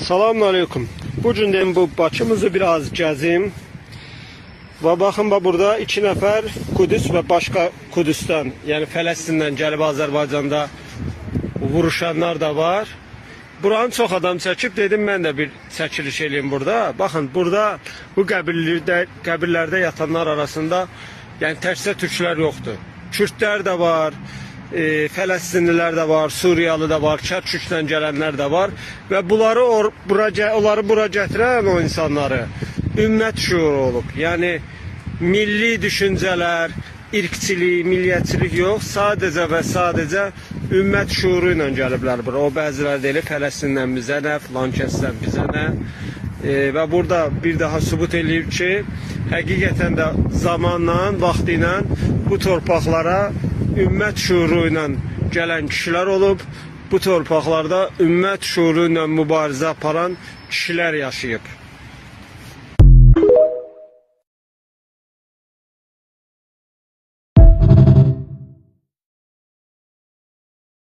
Selamun aleyküm. Bu gün dedim bu Bakımızı biraz gəzim. Və baxın bax burada iki nəfər Qudüs və başqa Qudüsdən, yəni Fələstindən gəlib Azərbaycanda vuruşanlar da var. Buranı çox adam çəkib, dedim mən də bir çəkiliş eləyim burada. Baxın burada bu qəbirlərdə yatanlar arasında yəni təkcə türklər yoxdur. Kürdlər də var, Fələstinlilər də var, Suriyalı da var, Kərkükdən gələnlər də var və bunları onları bura gətirən o insanları ümmət şuuru olub. Yəni milli düşüncələr, irqçilik, milliyyətçilik yox, sadəcə və sadəcə ümmət şuuru ilə gəliblər bura. O bəziləri deyir Fələstindən bizə nə, filan kəsdən bizə nə. Və burada bir daha sübut eləyib ki, həqiqətən də zamanla, vaxtı ilə bu torpaqlara ümmət şuuru ilə gələn kişilər olub. Bu torpaqlarda ümmət şuuru ilə mübarizə aparan kişilər yaşayıb.